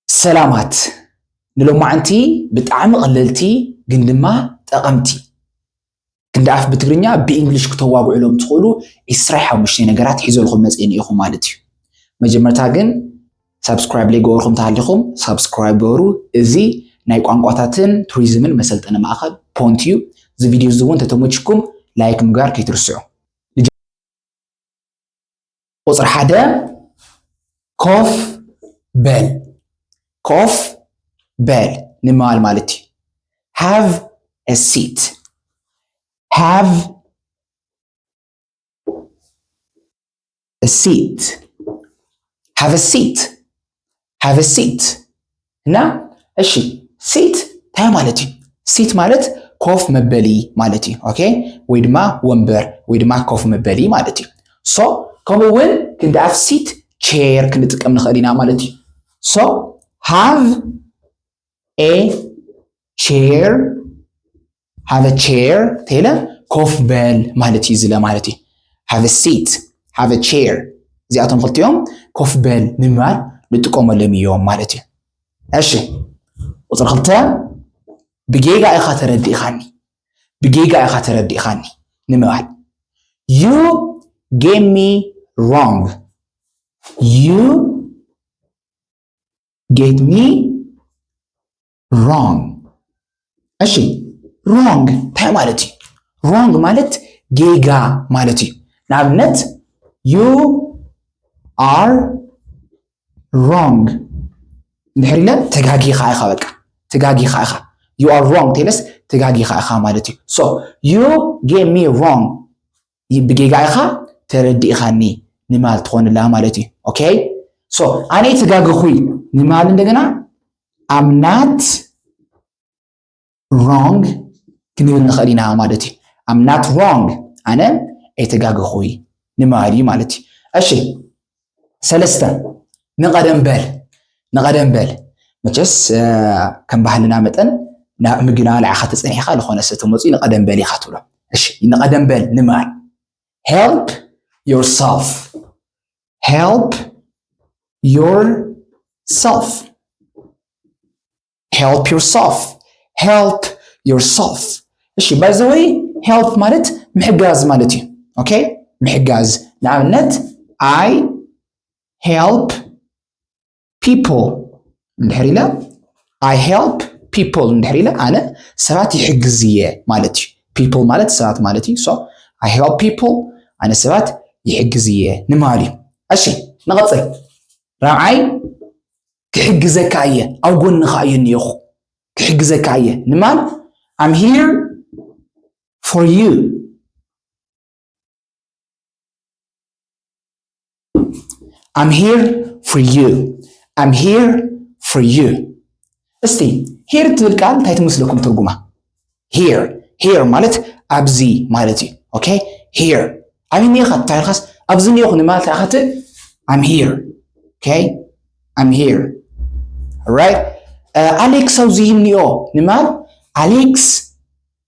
ሰላማት ንሎማዓንቲ ብጣዕሚ ቀለልቲ ግን ድማ ጠቐምቲ ክንዲ ኣፍ ብትግርኛ ብእንግሊሽ ክተዋግዕሎም ትኽእሉ ዒስራ ሓሙሽተ ነገራት ሒዘልኩም መፅእን ኢኹ ማለት እዩ። መጀመርታ ግን ሳብስክራይብ ለይገበርኩም ተሃሊኹም ሳብስክራይብ ገበሩ። እዚ ናይ ቋንቋታትን ቱሪዝምን መሰልጠኒ ማእኸል ፖንት እዩ። እዚ ቪድዮ እዚ እውን ተተመችኩም ላይክ ምግባር ከይትርስዑ። ቁፅሪ ሓደ ኮፍ በል። ኮፍ በል ንምባል ማለት እዩ። Have a seat. Have a seat. Have a seat. Have a seat. እና እሺ፣ ሲት እንታይ ማለት እዩ? ሲት ማለት ኮፍ መበሊ ማለት እዩ። ኦኬ፣ ወይ ድማ ወንበር ወይ ድማ ኮፍ መበሊ ማለት እዩ። ሶ ከምኡ እውን ክንዲ ኣፍ ሲት ቼር ክንጥቀም ንኽእል ኢና ማለት እዩ። ሶ have a chair. Have a chair ተይለ ኮፍ በል ማለት እዩ ዝለ ማለት እዩ። Have a seat. Have a chair. እዚኣቶም ክልቲኦም ኮፍ በል ንምባል ንጥቀመሎም እዮም ማለት እዩ። እሺ፣ ቁፅሪ ክልተ ብጌጋ ኢኻ ተረዲእኻኒ። ብጌጋ ኢኻ ተረዲእኻኒ ንምባል። You get me wrong. You get me wrong. እሺ፣ ሮንግ እንታይ ማለት እዩ? ሮንግ ማለት ጌጋ ማለት እዩ። ንኣብነት you are wrong እንድሕር ኢለ ተጋጊኻ ኢኻ፣ በቃ ተጋጊኻ ኢኻ። You are wrong ተይለስ ተጋጊኻ ኢኻ ማለት እዩ። So you get me wrong ብጌጋ ኢኻ ተረዲእኻኒ ንማል ትኾንላ ማለት እዩ። ኦኬ፣ so ኣነ ተጋግኹይ ንማል እንደገና I'm not wrong ክንብል ንኽእል ኢና ማለት እዩ። I'm not wrong ኣነ ኣይተጋገኹይ ንማል እዩ ማለት እዩ። እሺ፣ ሰለስተ ንቐደም በል። ንቐደም በል መቸስ ከም ባህልና መጠን ምግና ንዓኻ ተጸኒሕካ ዝኾነ ሰብ ተመፅኡ ንቐደም በል ኢኻ ትብሎ። እሺ፣ ንቐደም በል ንማል help yourself. Help yourself. Help yourself. Help yourself. እሺ፣ by the way help ማለት ምሕጋዝ ማለት እዩ። ኦኬ፣ ምሕጋዝ። ንኣብነት I help people እንድሕር ኢለ፣ I help people እንድሕር ኢለ ኣነ ሰባት ይሕግዝ እየ ማለት እዩ። People ማለት ሰባት ማለት እዩ። So I help people ኣነ ሰባት ይሕግዝ እየ ንማል እዩ። እሺ፣ ንቐፅል። ራብዓይ ክሕግዘካ እየ፣ ኣብ ጎንኻ እየ እኒኦኹ። ክሕግዘካ እየ ንማል I'm here for you. I'm here for you. I'm here for you. እስቲ here ትብል ቃል እንታይ ትመስለኩም ትርጉማ? Here, here ማለት ኣብዚ ማለት እዩ። ኦኬ፣ here ኣበይ እኒኢኻ ተባሂልካስ ኣብዚ እኒኦኹ ንማለት ኢኻ ትብል። I'm here. ኦኬ፣ I'm here. Alright. ኣሌክስ ኣብዚ እኒኦ ንማል Alex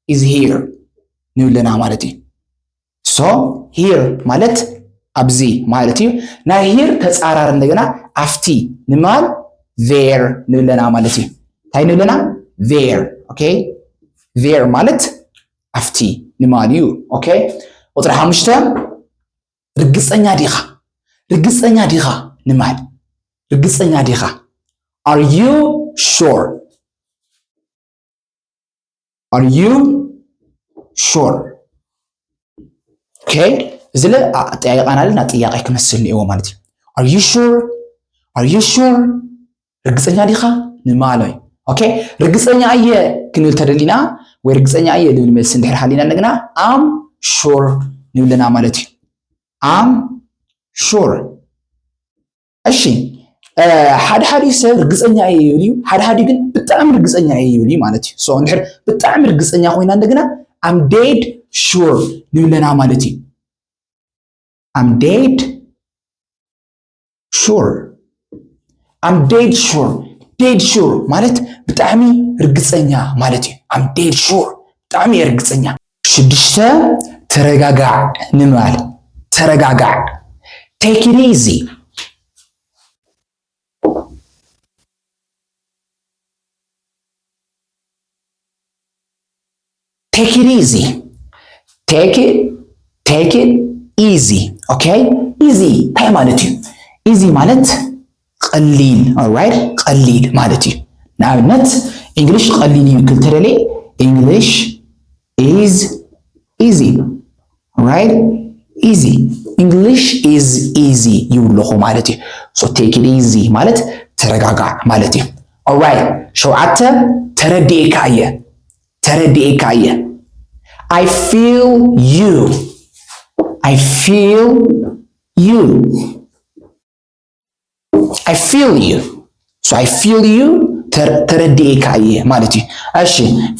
is here ንብለና ማለት እዩ። So here ማለት ኣብዚ ማለት እዩ። ናይ here ተፃራሪ እንደገና ኣብቲ ንማል there ንብለና ማለት እዩ። እንታይ ንብለና? There። ኦኬ፣ there ማለት ኣብቲ ንማል እዩ። ኦኬ፣ ቁፅሪ ሓሙሽተ ርግፀኛ ዲኻ? ርግፀኛ ዲኻ ንማል ርግፀኛ ዲኻ? Are you sure? Are you sure? ኦኬ፣ እዚ ለ ኣጠያይቃና ልና ጥያቄ ክመስል ንእዎ ማለት እዩ። Are you sure? Are you sure? ርግፀኛ ዲኻ ንማል እዩ። ኦኬ፣ ርግፀኛ እየ ክንብል ተደሊና ወይ ርግፀኛ እየ ልብል መልሲ እንድሕር ሃሊና እንደገና I'm sure ንብለና ማለት እዩ። I'm sure። እሺ፣ ሓደ ሓደ ሰብ ርግፀኛ እየ ይብል እዩ፣ ሓደ ሓደ ግን ብጣዕሚ ርግፀኛ እየ ይብል እዩ ማለት እዩ። So እንድሕር ብጣዕሚ ርግፀኛ ኮይና እንደገና I'm dead sure ንብለና ማለት እዩ። I'm dead sure. I'm dead sure. Dead sure ማለት ብጣዕሚ ርግፀኛ ማለት እዩ። I'm dead sure ብጣዕሚ እየ ርግፀኛ። ሽዱሽተ ተረጋጋዕ ንምባል። ተረጋጋዕ፣ take it easy። take it easy take it take it easy okay easy እንታይ ማለት እዩ easy ማለት ቀሊል alright ቀሊል ማለት እዩ ንኣብነት English ቀሊል እዩ ክልተደለ English is easy right easy English is easy ይብለኹ ማለት እዩ so take it easy ማለት ተረጋጋዕ ማለት እዩ alright ሸውዓተ ተረዲኤካ እየ ተረዲኤካ እየ I feel you I feel you I feel you so I feel you ተረዲኤካ እየ ማለት እዩ እሺ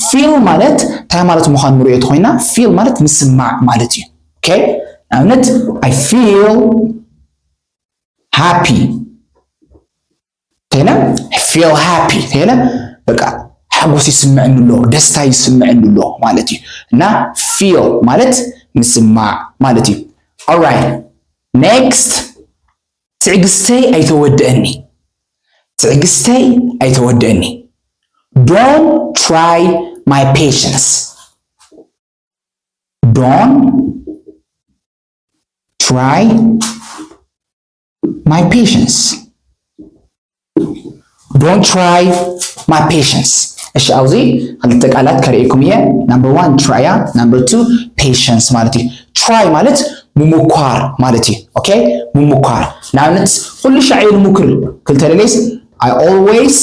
feel ማለት እንታይ ማለት ምዃኑ ንሪኦ ተኮይና feel ማለት ምስማዕ ማለት እዩ okay ንኣብነት I feel happy ተለ I feel happy ተለ በቃ ሓጎስ ይስምዕኒ ኣሎ ደስታ ይስምዕኒ ኣሎ ማለት እዩ እና feel ማለት ምስማዕ ማለት እዩ alright next ትዕግስተይ ኣይተወድእኒ ትዕግስተይ ኣይተወድእኒ don't try my patience don't try my patience don't try my patience እሺ ኣብዚ ክልተ ቃላት ከርእየኩም እየ number one try ያ number two patience ማለት እዩ try ማለት ምምኳር ማለት እዩ okay ምምኳር ንኣብነት ኩሉ ሻዕ እየ ዝሙክር ክልተ ደለይስ I always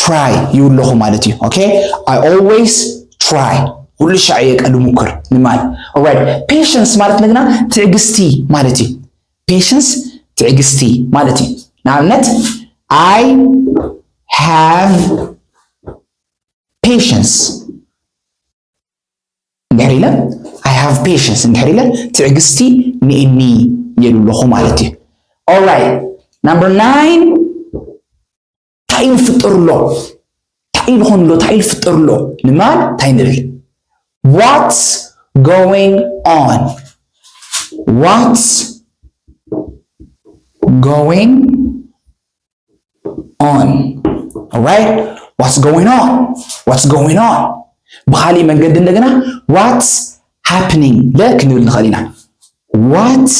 try ይብለኹ ማለት እዩ okay I always try ኩሉ ሻዕ እየ ቀሉ ሙክር ንማል alright patience ማለት ንግና ትዕግስቲ ማለት እዩ patience ትዕግስቲ ማለት እዩ ንኣብነት I have patience እንድሕር ኢለ I have patience እንድሕር ኢለ ትዕግስቲ ንእኒ የሉ ኣለኹ ማለት እዩ alright number nine እንታይ እዩ ዝፍጠር ኣሎ እንታይ እዩ ዝኾን ኣሎ እንታይ እዩ ዝፍጠር ኣሎ ንማል እንታይ ንብል what's going on what's going on alright what's going on what's going on ብካሊእ መንገዲ እንደገና what's happening ለ ክንብል ንኽእል ኢና what's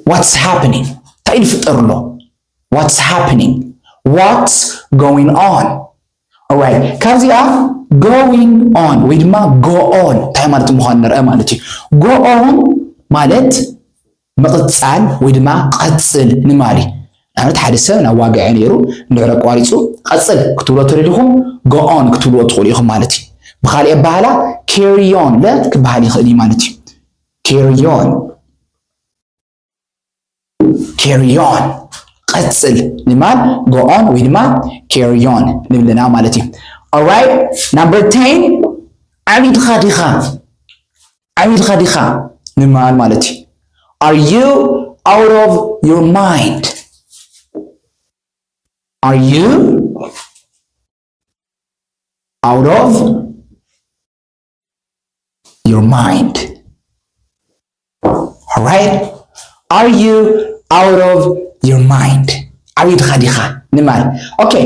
what's happening እንታይ እዩ ዝፍጠር ኣሎ what's happening what's going on alright ካብዚኣ going on ወይ ድማ go on እንታይ ማለት ምዃኑ ንርአ ማለት እዩ go on ማለት ምቕጻል ወይ ድማ ቀጽል ንማሊ ንኣብነት ሓደ ሰብ ናብ ዋግዐ ነይሩ እንድሕር ኣቋሪጹ ቀጽል ክትብሎ ተደሊኹም go on ክትብልዎ ትኽእሉ ኢኹም ማለት እዩ ብኻሊእ ኣባህላ carry on ለ ክበሃል ይኽእል እዩ ማለት እዩ carry on carry on ቀጽል ንማል go on ወይ ድማ carry on ንብልና ማለት እዩ alright number ten ዓቢድኻ ዲኻ ዓቢድኻ ዲኻ ንማል ማለት እዩ are you out of your mind are you out of your mind alright are you out of your mind ዓቢድኻ ዲኻ ንማል okay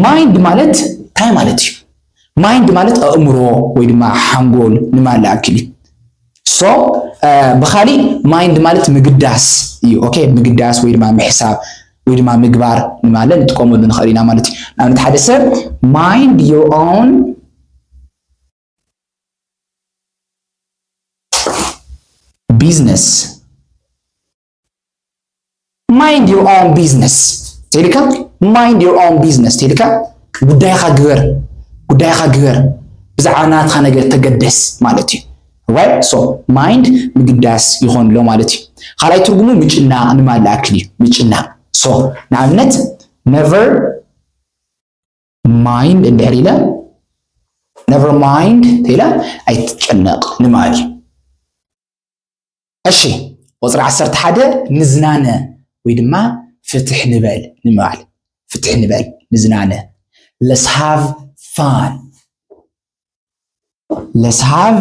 mind ማለት እንታይ ማለት እዩ mind ማለት ኣእምሮ ወይ ድማ ሓንጎል ንማል ኣክል እዩ so ብኻሊእ mind ማለት ምግዳስ እዩ okay ምግዳስ ወይ ድማ ምሕሳብ ወይ ድማ ምግባር ንማለ ንጥቀመሉ ንኽእል ኢና ማለት እዩ ንኣብነት ሓደ ሰብ mind your own business mind your own business ተልካ mind your own business ተልካ ጉዳይኻ ግበር ጉዳይኻ ግበር ብዛዕባ ናትኻ ነገር ተገደስ ማለት እዩ right so mind ምግዳስ ይኾን ኣሎ ማለት እዩ ካልኣይ ትርጉሙ ምጭናቕ ንማል ኣክል እዩ ምጭናቕ so ንኣብነት never mind እንድሕር ኢለ never mind ኢለ ኣይትጨነቕ ንማል እዩ እሺ ቁፅሪ ዓሰርተ ሓደ ንዝናነ ወይ ድማ ፍትሕ ንበል ንማል ፍትሕ ንበል ንዝናነ let's have fun let's have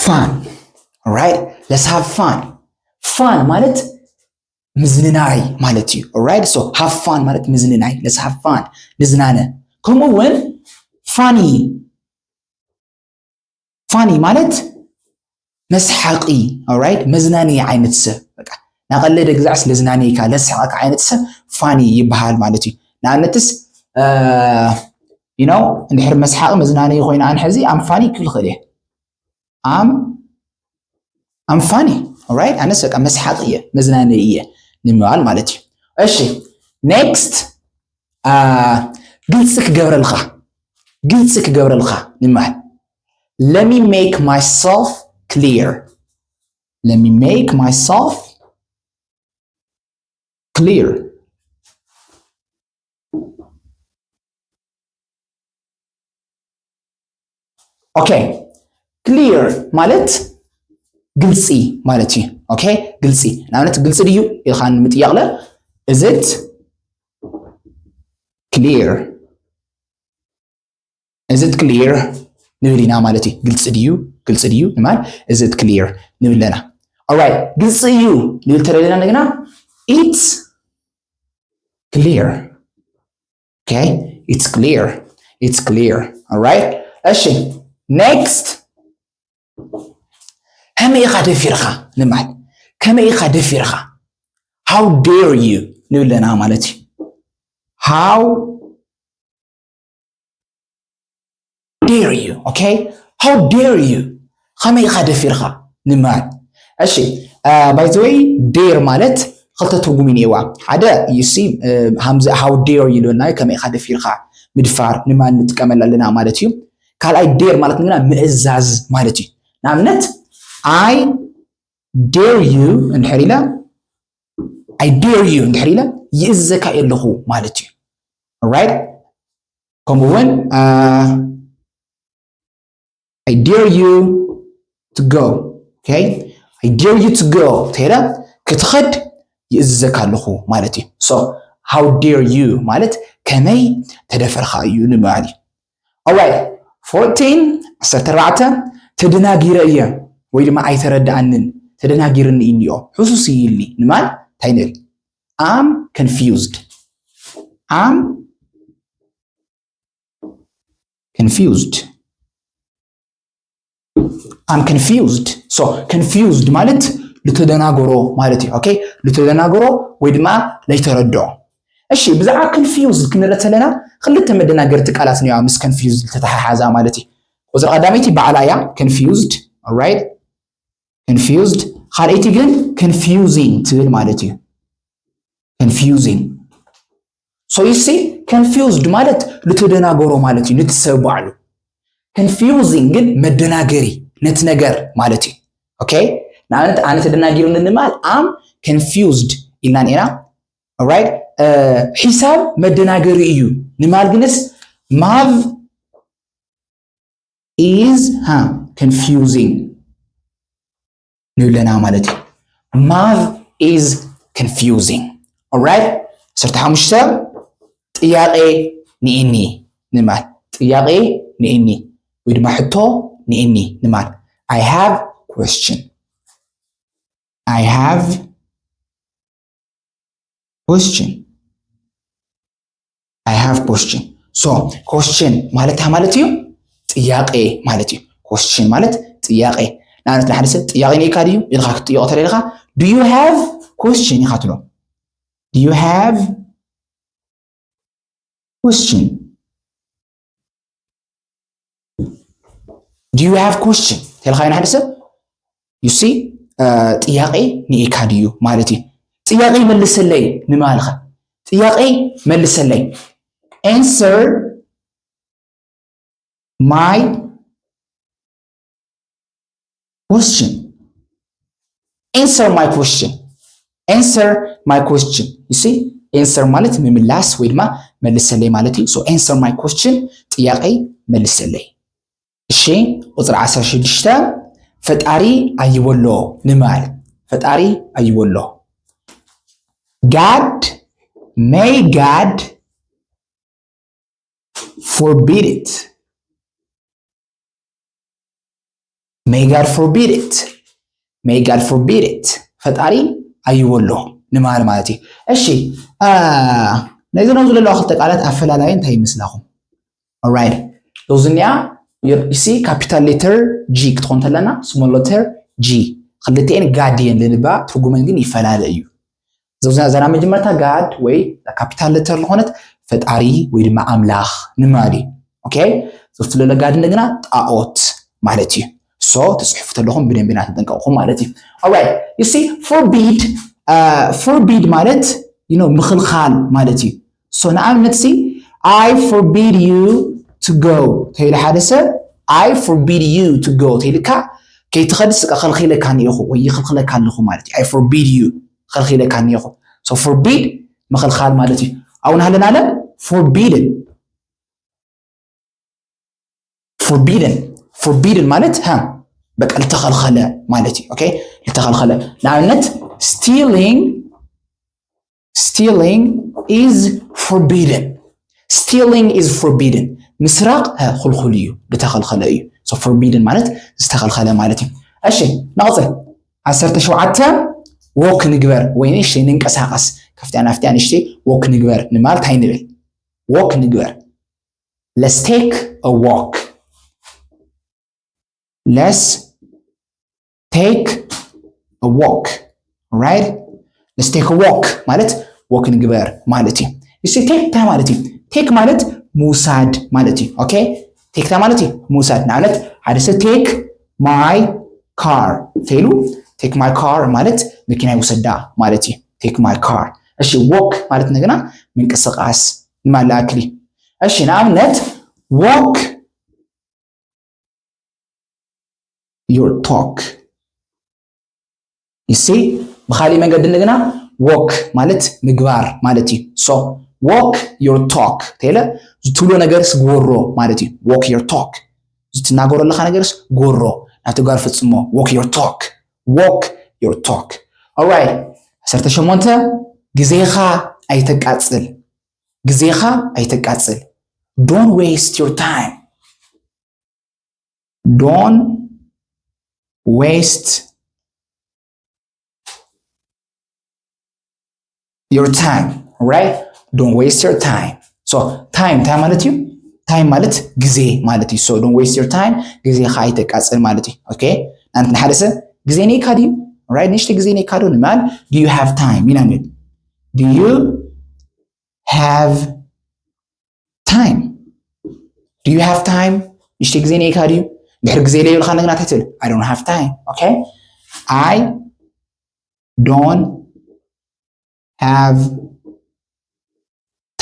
fun Alright, let's have fun. Fun ማለት ምዝንናይ ማለት እዩ። Alright, so have fun ማለት ምዝንናይ። Let's have fun፣ ንዝናነ። ከምኡ እውን funny፣ funny ማለት መስሓቂ፣ alright፣ መዝናነዪ ዓይነት ሰብ። በቃ ናቀለደ ግዛዕ ስለ ዝናነይካ ለስሓቀካ ዓይነት ሰብ funny ይበሃል ማለት እዩ። ንኣብነትስ you know እንድሕር መስሓቂ መዝናነዪ ኮይኑ ኣነ ሕዚ I'm funny ክብል ክእል እየ። I'm I'm funny, alright? ኣነስ በቃ መስሓቂ እየ፣ መዝናነዪ እየ ንምባል ማለት እዩ። እሺ፣ next ግልፂ ክገብረልካ፣ ግልፂ ክገብረልካ ንምባል። Let me make myself clear. Let me make myself clear. Okay, clear ማለት ግልፂ ማለት እዩ። Okay፣ ግልፂ፣ ንኣብነት ግልፂ ድዩ ኢልካ ንምጥያቕለ፣ is it clear? Is it clear ንብል ኢና ማለት እዩ። ግልፂ ድዩ፣ ግልፂ ድዩ ንማል is it clear ንብል ኣለና። Alright፣ ግልፂ እዩ ንብል ተለለና እንደገና it's clear። Okay, it's clear, it's clear. Alright፣ እሺ፣ next ከመይ ኢኻ ደፊርካ ንማል፣ ከመይ ኢኻ ደፊርካ፣ how dare you ንብል ኣለና ማለት እዩ። How dare you? Okay, how dare you? ከመይ ኢኻ ደፊርካ ንማል። እሺ፣ by the way dare ማለት ክልተ ትርጉም እዩ እኒኤዋ። ሓደ you see how dare you ኢሉና፣ ከመይ ኢኻ ደፊርካ፣ ምድፋር ንማል ንጥቀመላ ኣለና ማለት እዩ። ካልኣይ dare ማለት ንግና ምእዛዝ ማለት እዩ። ንኣብነት I dare you እንድሕር ኢለ፣ I dare you እንድሕር ኢለ ይእዘካ ኣለኹ ማለት እዩ። Alright፣ ከምኡ እውን I dare you to go። Okay፣ I dare you to go ተይለ ክትኸድ ይእዘካ ኣለኹ ማለት እዩ። So how dare you ማለት ከመይ ተደፈርካ እዩ ንምባል እዩ። Alright፣ fourteen፣ ዓሰርተ ኣርባዕተ፣ ተደናጊረ እየ ወይ ድማ ኣይተረድኣንን፣ ተደናጊርኒ እዩ እኒኦ፣ ሕሱስ ይልኒ ንማል እንታይ ንብል? I'm confused። I'm confused። I'm confused። So confused ማለት ልተደናገሮ ማለት እዩ። Okay፣ ልተደናገሮ ወይ ድማ ለይተረድኦ። እሺ፣ ብዛዕባ confused ክንርኢ ከለና ክልተ መደናገርቲ ቃላት እኒዋ ምስ confused ዝተተሓሓዛ ማለት እዩ። ቁፅሪ ቀዳመይቲ ባዕላ እያ፣ confused። Alright፣ confused። ካልኣይቲ ግን confusing ትብል ማለት እዩ። Confusing። So you see confused ማለት ልተደናገሮ ማለት እዩ፣ ነቲ ሰብ ባዕሉ። Confusing ግን መደናገሪ፣ ነቲ ነገር ማለት እዩ። Okay፣ ንኣብነት ኣነ ተደናጊሩ ንምባል I'm confused ኢልና ኢና። Alright፣ ሒሳብ መደናገሪ እዩ ንማል ግንስ ማብ is confusing ንብለና ማለት እዩ። Math is confusing። Alright፣ ዓሰርተ ሓሙሽተ ጥያቄ ንእኒ ንማል፣ ጥያቄ ንእኒ ወይ ድማ ሕቶ ንእኒ ንማል። I have question። I have question። I have question። So question ማለት እንታይ ማለት እዩ? ጥያቄ ማለት እዩ። Question ማለት ጥያቄ። ንኣብነት ንሓደ ሰብ ጥያቄ ኒካ ድዩ ኢልካ ክትጥይቆ ተለልካ do you have question ኢኻ ትብሎ። Do you have question? Do you have question? ተልካ ንሓደ ሰብ you see ጥያቄ ኒካ ድዩ ማለት እዩ። ጥያቄ መልሰለይ ንማልካ ጥያቄ መልሰለይ። Answer my question። Answer my question። Answer my question። You see answer ማለት ምምላስ ወይ ድማ መልሰለይ ማለት እዩ። So answer my question ጥያቄ መልሰለይ። እሺ ቁፅሪ ዓሰርተ ሽዱሽተ ፈጣሪ ኣይበሎ ንማል። ፈጣሪ ኣይበሎ። God, may God forbid it. May God forbid it. May God forbid it. ፈጣሪ ኣይወሎ ንማል ማለት እዩ። እሺ ነዚ ነዚ ዘለዋ ክልተ ቃላት ኣፈላላይ እንታይ ይመስላኹም? Alright ዞዝኒያ ሲ capital letter G ክትኾን ተለና small letter G ክልተኤን ጋድ እየን ልንባ ትርጉመን ግን ይፈላለ እዩ። ዘውዛ ዘና መጀመርታ ጋድ ወይ capital letter ዝኾነት ፈጣሪ ወይ ድማ ኣምላኽ ንማል እዩ። Okay ዞፍትለለ ጋድ እንደገና ጣዖት ማለት እዩ። So ትጽሕፉ ተለኹም ብደንብ ኢና ተጠንቀቑ ማለት እዩ። Alright you see forbid forbid ማለት you know ምኽልኻል ማለት እዩ። So ንኣብነት ሲ I forbid you to go ተይሉ ሓደ ሰብ I forbid you to go ተይልካ ከይትኸድስ ከኸልኺለካ እኒኹ ወይ ይኽልኽለካ ኣለኹ ማለት እዩ። I forbid you ከልኺለካ እኒኹ። So forbid ምኽልኻል ማለት እዩ። ኣብኡ ናሃለና ኣለ forbidden forbidden forbidden ማለት ሃ በቃ ዝተኸልኸለ ማለት እዩ። Okay ዝተኸልኸለ ንኣብነት stealing stealing is forbidden stealing is forbidden ምስራቕ ክልኩል እዩ ዝተኸልኸለ እዩ። So forbidden ማለት ዝተኸልኸለ ማለት እዩ። እሺ ንቕፅል ዓሰርተ ሸውዓተ walk ንግበር ወይ ንእሽተይ ንንቀሳቐስ ካብቲያ ናፍቲያ ንእሽተይ walk ንግበር ንማል እንታይ ንብል? Walk ንግበር let's take a walk let's take a walk right let's take a walk ማለት walk ንግበር ማለት እዩ። እሺ take እንታይ ማለት እዩ? Take ማለት ምውሳድ ማለት እዩ። Okay take እንታይ ማለት እዩ? ምውሳድ ንኣብነት ሓደ ሰብ take my car ተይሉ take my car ማለት መኪና ይውሰዳ ማለት እዩ። Take my car እሺ walk ማለት እንደገና ምንቅስቃስ ንማል ኣክሊ እሺ ንኣብነት walk your talk you see ብካሊእ መንገዲ እንደገና walk ማለት ምግባር ማለት እዩ። So walk your talk ተይለ ዝትብሎ ነገር ስግበሮ ማለት እዩ። Walk your talk ዝትናገሮ ኣለካ ነገር ስግበሮ ናብ ተግባር ፈጽሞ walk your talk walk your talk Alright ዓሰርተ ሸሞንተ ግዜኻ ኣይተቃጽል ግዜኻ ኣይተቃጽል don't waste your time don't waste your time right don't waste your time so time እንታይ ማለት እዩ? Time ማለት ግዜ ማለት እዩ። So don't waste your time ግዜኻ ኣይተቃጽል ማለት እዩ። Okay ንሓደ ሰብ ግዜ ነይካ ድዩ? Right ንእሽተ ግዜ ነይካ ዶ ንማል do you have time ኢና ንብል do you have time do you have time ንእሽተ ግዜ ነይካ ድዩ? ድሕሪ ግዜ ለይብልካ እንደገና እንታይ ትብል? I don't have time okay I don't have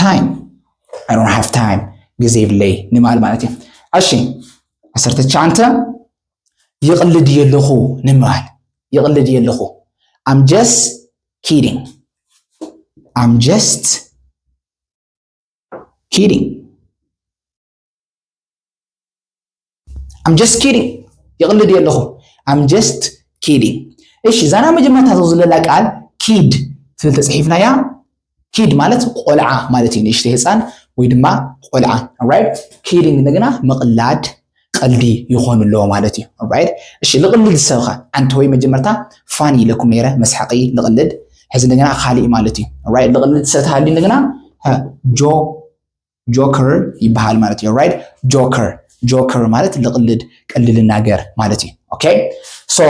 time I don't have time ግዜ ይብለይ ንማል ማለት እዩ። እሺ ዓሰርተ ትሽዓተ ይቕልድ የለኹ ንማል ይቕልድ የለኹ I'm just kidding I'm just kidding I'm just kidding ይቕልድ የለኹ I'm just kidding እሺ እዛ ናይ መጀመርታ ዘው ዝለላ ቃል kid ትብል ተፅሒፍናያ kid ማለት ቆልዓ ማለት እዩ ንእሽተይ ህፃን ወይ ድማ ቆልዓ right kidding እንደገና ምቕላድ ቀልዲ ይኾን ኣለዎ ማለት እዩ right እሺ ልቕልድ ሰብኻ ኣንተ ወይ መጀመርታ funny ኢለኩም ነይረ መስሓቂ ልቕልድ ሕዚ እንደገና ካሊእ ማለት እዩ right ልቕልድ ሰብ ተሃልዩ እንደገና joker ይበሃል ማለት እዩ right joker joker ማለት ልቕልድ ቀልዲ ልናገር ማለት እዩ okay so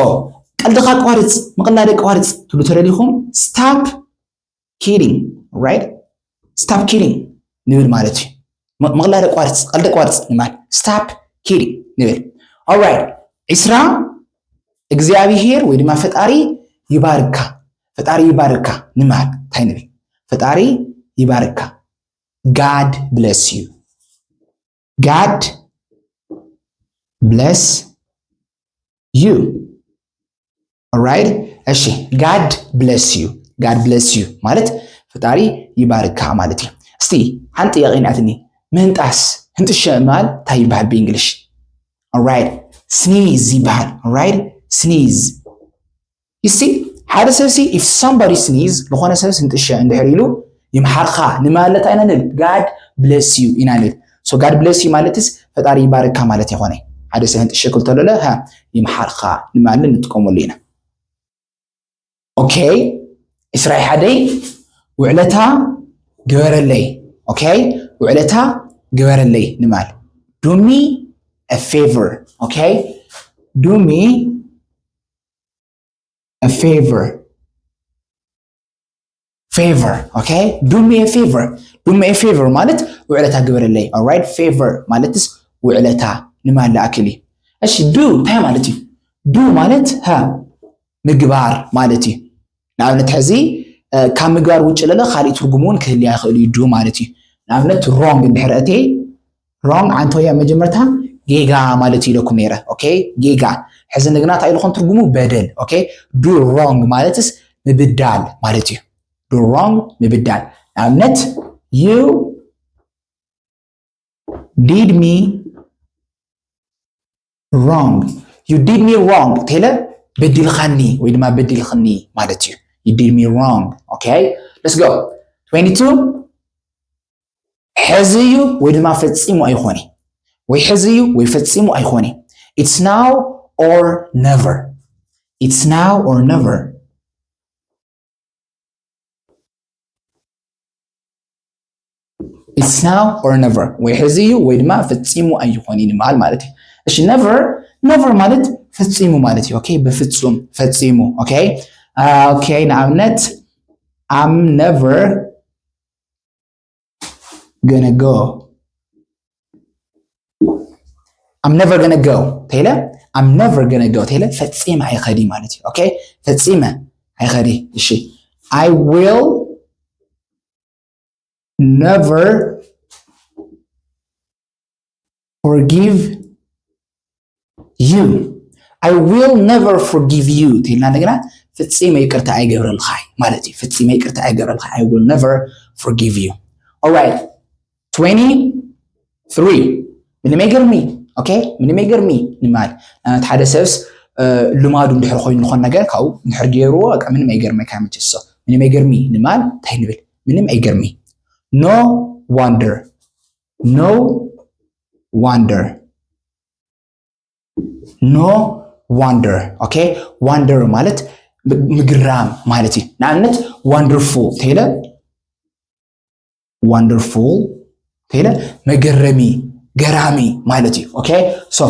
ቀልድኻ ኣቋርፅ ምቕላድ ኣቋርፅ ትብሉ ተደሊኹም stop kidding right stop kidding ንብል ማለት እዩ ምቕላድ ኣቋርፅ ቀልዲ ኣቋርፅ ንማል stop kidding ንብል alright ዕስራ እግዚኣብሄር ወይ ድማ ፈጣሪ ይባርካ ፈጣሪ ይባርካ ንማል እንታይ ንብል ፈጣሪ ይባርካ God bless you God bless you alright እሺ God bless you God bless you ማለት ፈጣሪ ይባርካ ማለት እዩ እስቲ ሓንቲ ጥያቄ ናትኒ ምህንጣስ ህንጥሸ ማል እንታይ ይበሃል ብእንግሊሽ alright sneeze ይበሃል alright sneeze you see ሓደ ሰብ ሲ if somebody sneeze ዝኾነ ሰብ ህንጥሸ እንድሕር ኢሉ ይምሓርካ ንማለት ኢና ንብል God bless you ኢና ንብል so God bless you ማለትስ ፈጣሪ ይባርካ ማለት ይኾነ ሓደ ሰብ ህንጥሸ ክልተለለ ይምሓርካ ንማለት ንጥቀመሉ ኢና okay ኢስራይ ሓደይ ውዕለታ ግበረለይ okay ውዕለታ ግበረለይ ንማል do me a favor okay do me a favor favor okay do me a favor do me a favor ማለት ውዕለታ ግበረለይ alright favor ማለትስ ውዕለታ ንማል ለኣክል እዩ እሺ do እንታይ ማለት እዩ do ማለት ሀ ምግባር ማለት እዩ ንኣብነት ሕዚ ካብ ምግባር ውጭ ለለ ካሊእ ትርጉም እውን ክህልያ ይኽእል እዩ do ማለት እዩ ንኣብነት wrong እንድሕር እቴ wrong ዓንቶያ መጀመርታ ጌጋ ማለት ኢለኩም ነይረ okay ጌጋ ሕዚ ንግና እንታይ ኢልኩም ትርጉሙ በደል okay do wrong ማለትስ ምብዳል ማለት እዩ do wrong ምብዳል ንኣብነት you did me wrong you did me wrong ቴለ በዲልኻኒ ወይ ድማ በዲልኽኒ ማለት እዩ you did me wrong okay let's go twenty-two ሕዚ እዩ ወይ ድማ ፈጺሙ ኣይኾነ ወይ ሕዚ እዩ ወይ ፈጺሙ ኣይኾነ it's now or never it's now or never it's now or never ወይ ሕዚ እዩ ወይ ድማ ፈጺሙ ኣይኾን ይንበሃል ማለት እዩ እሺ never never ማለት ፈጺሙ ማለት እዩ okay ብፍጹም ፈጺሙ okay okay ንኣብነት I'm never gonna go I'm never gonna go ተይለ I'm never gonna go ተይለ ፈጺመ ኣይኸዲ ማለት እዩ okay ፈጺመ ኣይኸዲ እሺ I will never forgive you I will never forgive you ተይልና እንደገና ፍጺመ ይቅርታ ኣይገብረልካ ማለት እዩ ፍጺመ ይቅርታ ኣይገብረልካ I will never forgive you alright twenty-three ምንም ኣይገርሚ okay ምንም ኣይገርሚ ንማል ንኣብነት ሓደ ሰብስ ልማዱ እንድሕር ኮይኑ ዝኾን ነገር ካብኡ እንድሕር ገይርዎ በቃ ምንም ኣይገርመካ መቸሶ ምንም ኣይገርሚ ንማል እንታይ ንብል ምንም ኣይገርሚ no wonder no wonder no wonder okay wonder ማለት ምግራም ማለት እዩ ንኣብነት wonderful ተይለ wonderful ተይለ መገረሚ ገራሚ ማለት እዩ okay so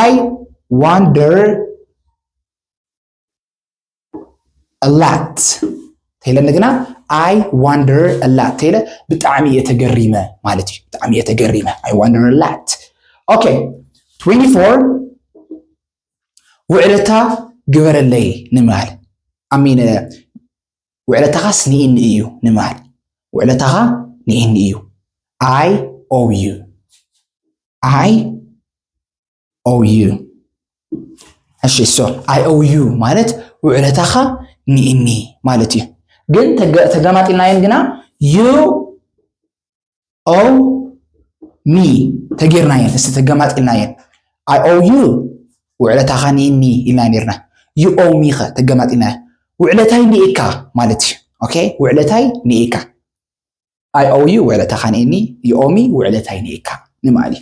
I wonder a lot ተይለ እንደገና I wonder a lot ተይለ ብጣዕሚ እየ ተገሪመ ማለት እዩ ብጣዕሚ እየ ተገሪመ I wonder a lot okay twenty-four ውዕለታ ግበረለይ ንማል ኣሚን ውዕለታኻስ ንኢኒ እዩ ንማል ውዕለታኻ ንኢኒ እዩ I owe you I owe you እሺ so I owe you ማለት ውዕለታኻ ንኢኒ ማለት እዩ ግን ተገማጢልናየን ግና you owe me ተጌርናየን እስቲ ተገማጢልናየን I owe you ውዕለታኻ ንኢኒ ኢልና ኔርና you owe me ኸ ተገማጢልናዮ ውዕለታይ ንኢካ ማለት እዩ okay ውዕለታይ ንኢካ I owe you ውዕለታኻ ንኢኒ you owe me ውዕለታይ ንኢካ ንማሊ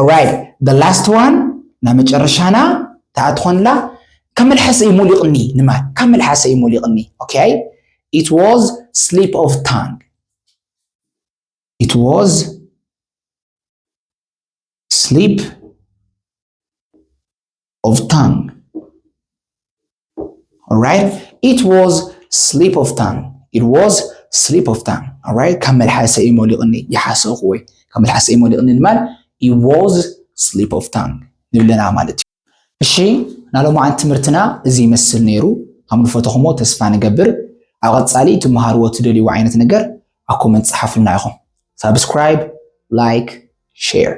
alright the last one ናብ መጨረሻና ተኣትኾንላ ካብ መልሓሰ እዩ ሞሊቕኒ ንማል ካብ መልሓሰ እዩ ሞሊቕኒ okay it was slip of tongue it was slip of tongue alright it was slip of tongue it was slip of tongue alright ካብ መልሓሰ እዩ ሞሊቕኒ ይሓሰኹ ወይ ካብ መልሓሰ እዩ ሞሊቕኒ ንማል it was slip of tongue ንብለና ማለት እዩ እሺ ናሎማዓንቲ ትምህርትና እዚ ይመስል ነይሩ ከም ንፈተኹሞ ተስፋ ንገብር ኣብ ቀጻሊ ትመሃርዎ ትደልይዎ ዓይነት ነገር ኣብ ኮመንት ጸሓፉልና ኢኹም subscribe like share